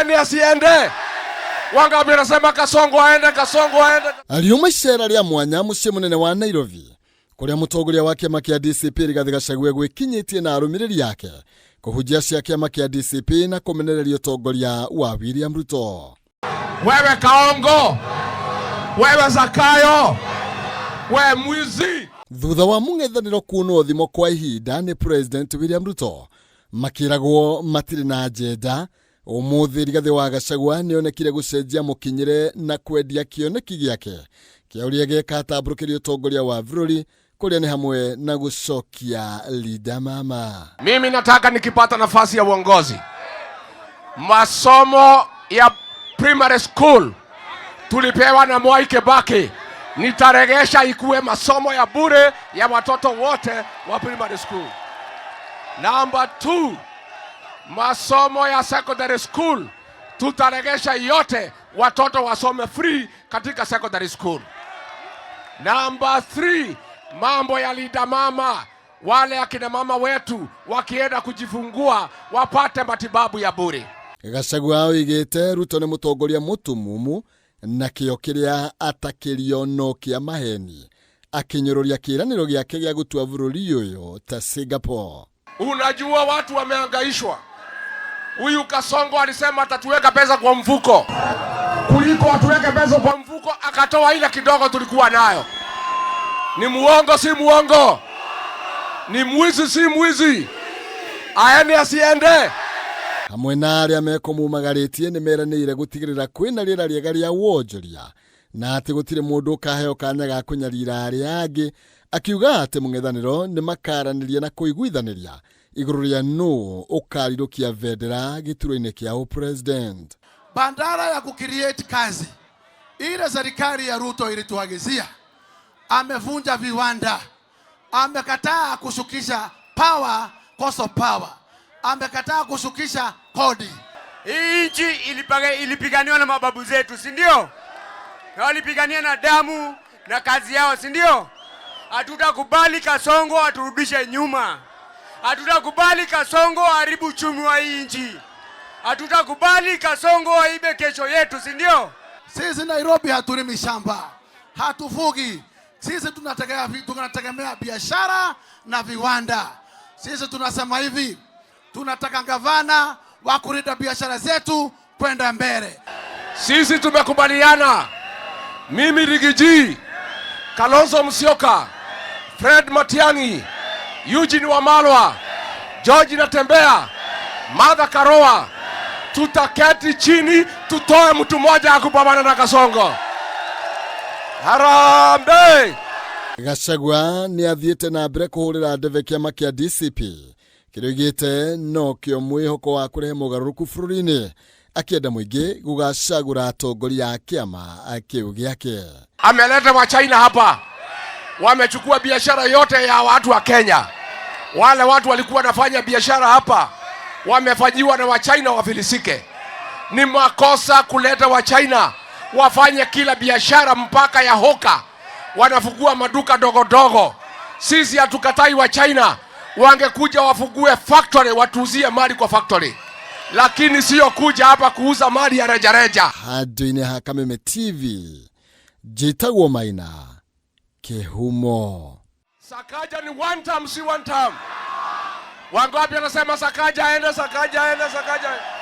Aende asiende? Wangapi anasema Kasongo aende, Kasongo aende? Riuma icera rĩa mwanya mũciĩ mũnene wa Nairobi kũrĩa mũtongoria wa kĩama kĩa DCP Rigathĩ Gachagua gwĩkinyĩtie na arũmĩrĩri ake kũhunjia cia kĩama kĩa DCP na kũmenereria ũtongoria wa William Ruto. Wewe Kaongo, wewe Zakayo, wewe mwizi. Thutha wa mũng'ethanĩro kuonwo thimo kwa ihinda nĩ President William Ruto makĩragwo matirĩ na agenda, ũmũthĩ Rigathĩ wa Gachagua nĩonekire gũcenjia mũkinyĩre na kwendia kĩoneki gĩake kĩa ũrĩa gĩkatambũrũkĩria ũtongoria wa bũrũri kũrĩa nĩ hamwe na gũcokia Linda Mama. Mimi nataka nikipata nafasi ya uongozi, masomo ya primary school tulipewa na Mwai Kibaki, nitaregesha ikuwe masomo ya bure ya watoto wote wa primary school. Number 2, masomo ya secondary school tutaregesha yote, watoto wasome free katika secondary school. Number 3, mambo ya Linda Mama, wale akina mama wetu wakienda kujifungua wapate matibabu ya bure. Gachagua oigĩte Ruto nĩ mũtongoria mũtumumu na kĩo kĩrĩa atakĩrio no kĩa maheni, akĩnyũrũria kĩĩranĩro gĩake gĩa gũtua bũrũri ũyũ ta Singapore. Unajua watu wamehangaishwa. Huyu Kasongo alisema atatuweka pesa kwa mfuko, kuliko atuweke pesa kwa mfuko akatoa ile kidogo tulikuwa nayo. Ni muongo, si muongo? Ni mwizi, si mwizi? Aende asiende? Hamwe na arĩa mekũmumagarĩtie nĩ meranĩire gũtigĩrĩra kwĩna rĩera rĩega rĩa wonjoria na atĩ gũtirĩ mũndũ ũkaheo kanya ga kũnyarira arĩa angĩ, akiuga atĩ mũng'ethanĩro nĩ makaranĩria na kũiguithanĩria igũrũ rĩa nũ ũkarirũkia bendera gĩturwa-inĩ kĩa ũpresident. Badala ya kucreate kazi, ile serikali ya Ruto ilituagizia, amevunja viwanda, amekataa kushukisha power, cost of power, amekataa kushukisha kodi. Hii nchi ilipiganiwa na mababu zetu, si ndio? Na walipigania na damu na kazi yao, si ndio? Hatutakubali Kasongo aturudishe nyuma. Hatutakubali Kasongo aharibu uchumi wa hii nchi. Hatutakubali Kasongo aibe kesho yetu, si ndio? Sisi Nairobi hatulimi shamba, hatufugi. Sisi tunategemea biashara na viwanda. Sisi tunasema hivi, tunataka gavana wa kulinda biashara zetu kwenda mbele. Sisi tumekubaliana, mimi Riggy G, Kalonzo Musyoka, Fred Matiang'i, Eugene Wamalwa, George Natembeya, Martha Karua, tutaketi chini tutoe mtu mmoja akupambana na Kasongo. Harambee! Gachagua nĩ athiĩte na mbere kũhũrĩra ndebe kĩama kĩa DCP kĩrĩa oigĩte no kĩo mwĩhoko wa kũrehe mogarũrũku bũrũri-inĩ, akĩenda mũingĩ gũgacagũra atongoria a kĩama kĩu gĩake. Ameleta wa China hapa, wamechukua biashara yote ya watu wa Kenya. Wale watu walikuwa wanafanya biashara hapa wamefanyiwa na Wachina wafilisike. Ni makosa kuleta wa China wafanye kila biashara mpaka ya hawker, wanafungua maduka dogo dogo. Sisi hatukatai wa China, wangekuja wafungue factory watuuzie mali kwa factory, lakini sio kuja hapa kuuza mali ya rejareja. Handũ-inĩ ha Kameme TV, njĩtagwo Maina Kĩhumo. Sakaja ni one term, si one term. Wangapi anasema Sakaja aende, Sakaja aende, Sakaja aende?